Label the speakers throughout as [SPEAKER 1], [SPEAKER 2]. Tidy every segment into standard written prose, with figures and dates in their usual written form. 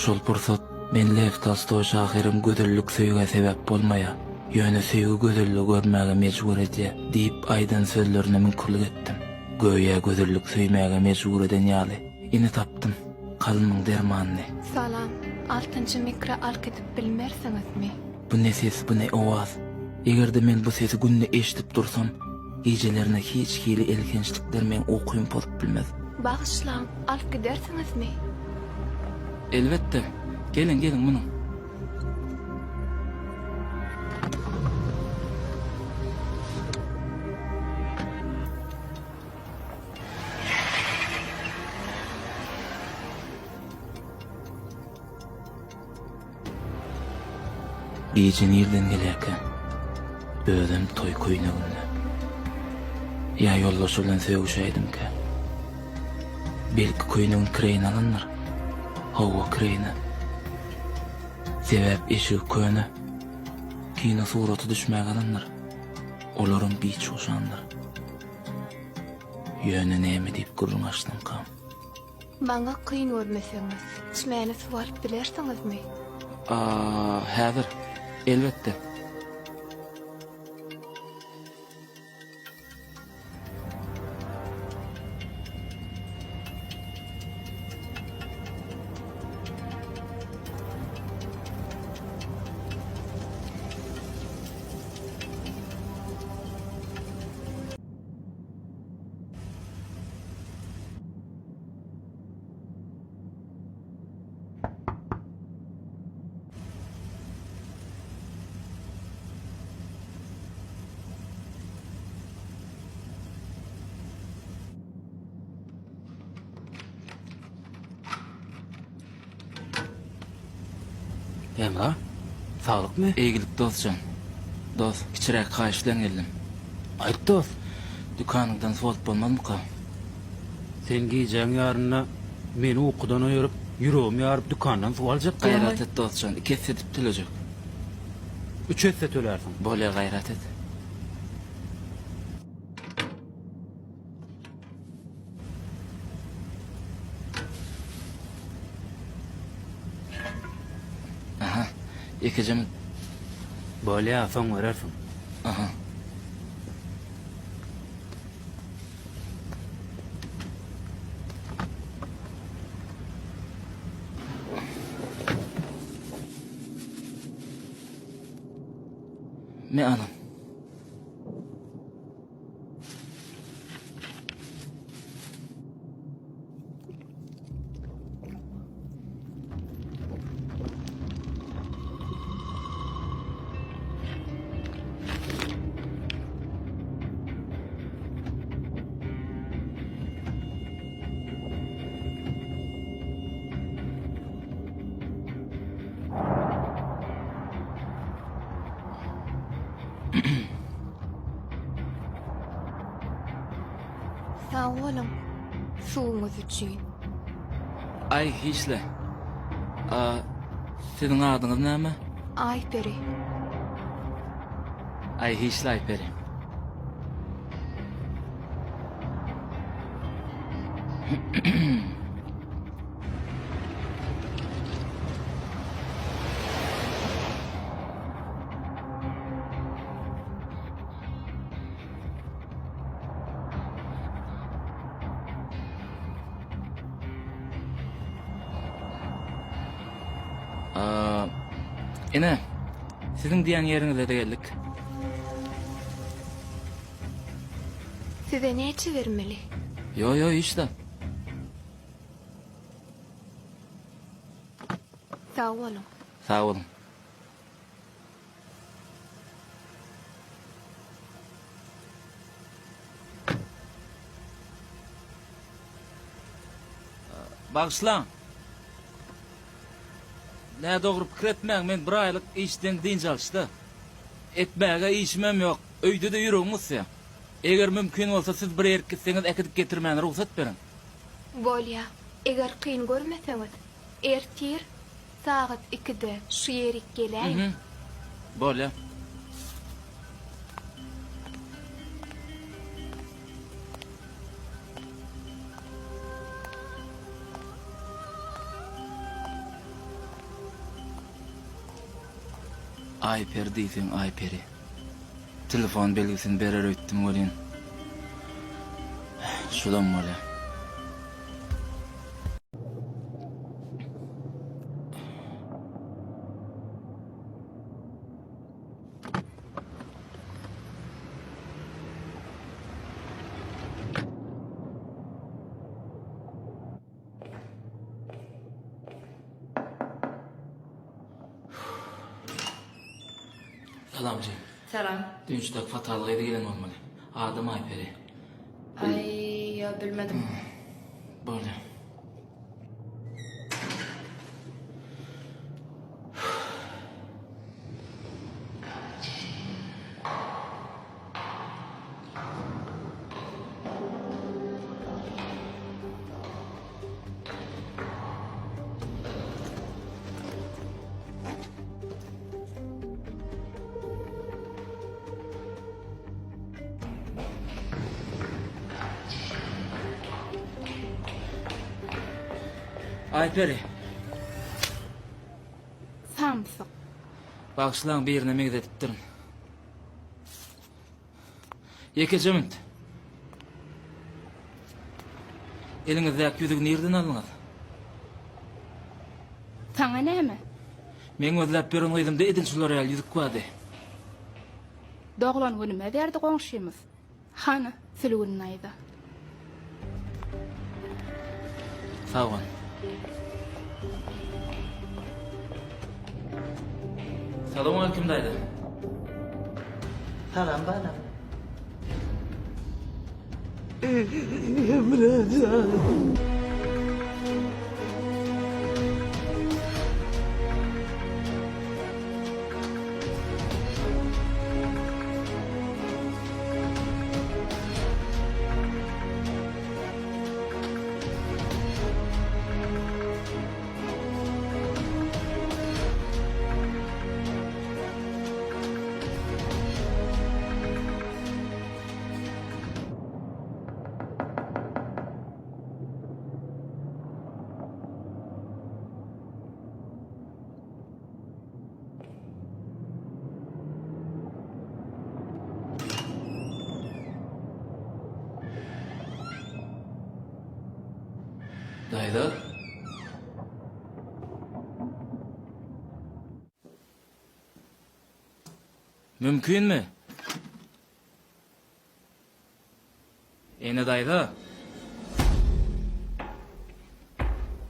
[SPEAKER 1] Şol pursat men Lew Tolstoý şahyryň Gözellik söýgä sebäp bolmaýar, ýöne söýgi gözelligi görmäge mejbur edýär diýip aýdan sözlerine müňkürlik etdim. Göýä gözellik söýmäge mejbur eden ýaly. Ine tapdym kalbymyň dermanyny.
[SPEAKER 2] Salam, altynjy mikro alk edip bilmersiňizmi?
[SPEAKER 1] Bu ne ses, bu ne owaz. Eger-de men bu sesi günde eşidip dursam, gijelerine hiç hili elhençlikler meň ukymy pozup bilmez.
[SPEAKER 2] Bagyşlaň, alyp gidersiňizmi?
[SPEAKER 1] Elbetde. Geliň, geliň, münüň. Gije nirden gelýärkä? Özem toý köýneginde. Ýa ýoldaşy bilen sögüşäýdimkä? Belki köýnegini kireýine alandyr? Hawa, kireýine. Sebäp eşigi köne. Kino surata düşmäge alandyr. Olaram biç boşandyr. Ýöne näme diýip gürrüň açdymkam?
[SPEAKER 2] Maňa kyn görmeseňiz, içmäne suw alyp bilersiňizmi?
[SPEAKER 1] A, häzir. Elbetde.
[SPEAKER 3] Hemra, saglykmy?
[SPEAKER 1] Eýgilik dostjan. Dost, kiçiräk haýyş bilen geldim.
[SPEAKER 3] Aýt dost.
[SPEAKER 1] Dükanyňdan suw alyp bolmazmyka?
[SPEAKER 3] Sen gijäň ýarynda meni ukudan oýaryp, ýüregimi ýaryp dükandan suw aljak diýýäňmi?
[SPEAKER 1] Gaýrat et dostjan, iki esse edip tölejek.
[SPEAKER 3] Üç esse tölärsiň.
[SPEAKER 1] Bolýa gaýrat et. Aha, ýekeje min.
[SPEAKER 3] Bolýa, soň berersiň.
[SPEAKER 1] Aha. Me alyň.
[SPEAKER 2] Sag boluň, suwuňyz üçin.
[SPEAKER 1] Aý, hiç-le. A, siziň adyňyz näme?
[SPEAKER 2] Aýperi.
[SPEAKER 1] Aý, hiç-le, Aýperi. Ine, siziň diýen ýeriňize-de geldik.
[SPEAKER 2] Size näçe bermeli?
[SPEAKER 1] Ýo, ýo, hiç zat.
[SPEAKER 2] Sag boluň.
[SPEAKER 1] Sag boluň. Bagyşlaň. Nädogry pikir etmäň, men bir aýlyk işden dynç alyşda. Etmäge işimem ýok, öýde-de ýüregim gysýar. Eger mümkin bolsa siz bir ýerik gitseňiz äkidip getirmäne rugsat beriň.
[SPEAKER 2] Bolýa, eger kyn görmeseňiz, ertir Sagat ikide şu ýerik geläýiň.
[SPEAKER 1] Mhm. Bolýa. Aýperi diýseň Aýperi. Telefon belgisini berer öýtdüm welin, şulam bolýa. Salam jigim.
[SPEAKER 4] Salam.
[SPEAKER 1] Dünçdäki fatal gyzy gelen bolmaly. Adym Aýperi.
[SPEAKER 4] Aý, ýa bilmedim.
[SPEAKER 1] Bolýa. Aýperi.
[SPEAKER 2] Samsyk.
[SPEAKER 1] Bagyşlaň birine meňzedipdirin. Ýekeje münt. Eliňizdäki ýüzügi nirden aldyňyz?
[SPEAKER 2] Saňa näme?
[SPEAKER 1] Meň gözläp ýören gyzymda edil şular ýaly ýüzük bardy.
[SPEAKER 2] Doglan günüme berdi goňşymyz. Hany, Sülgün naýza.
[SPEAKER 1] Sag bol. Salowmaleýkim daýza.
[SPEAKER 5] Salam balam.
[SPEAKER 1] Daýza. Mümkinmi? Ene daýza.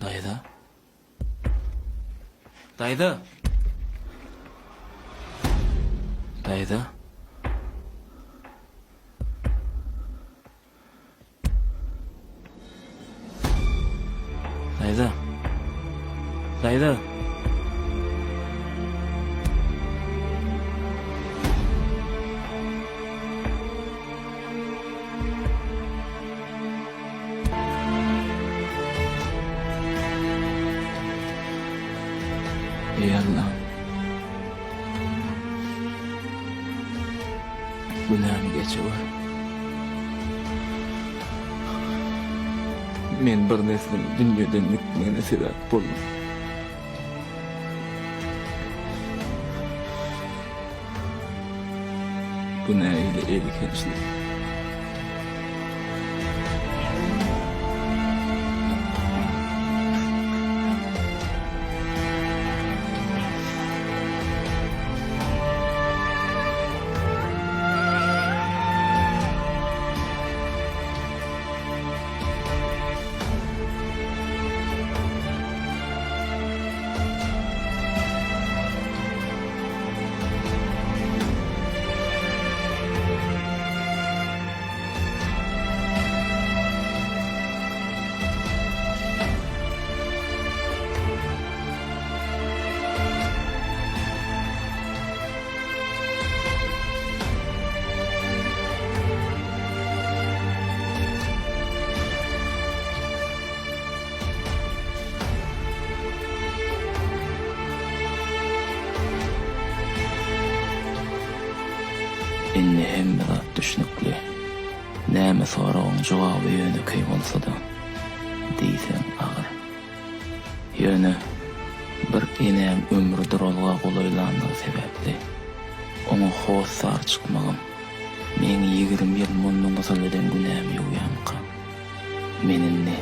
[SPEAKER 1] Daýza. Daýza. Daýza. Daýza. Daýza. Eý Allam. Günämi geçiwer. Men bir nesliň dünýeden gitmegine sebäp boldum. Bu nähili elhençlik? Indi hemme zat düşnükli. Näme soragyň jogaby ýönekeý bolsa-da, diýseň agyr. Ýöne. Bir enäň ömri duralga golaýlandygy sebäpli, oňa hossar çykmagym meň 20 ýyl mundan ozal eden günämi ýuwýamyka? Men indi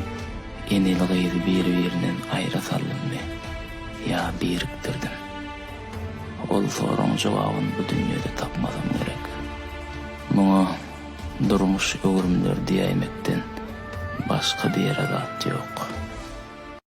[SPEAKER 1] eneli-gyzy biri-birinden aýra saldymmy ýa birikdirdim? Ol soragyň jogabyny bu dünýede tapmasam gerek. Muňa durmuş öwrümleri diýäýmekden başga diýere zat ýok.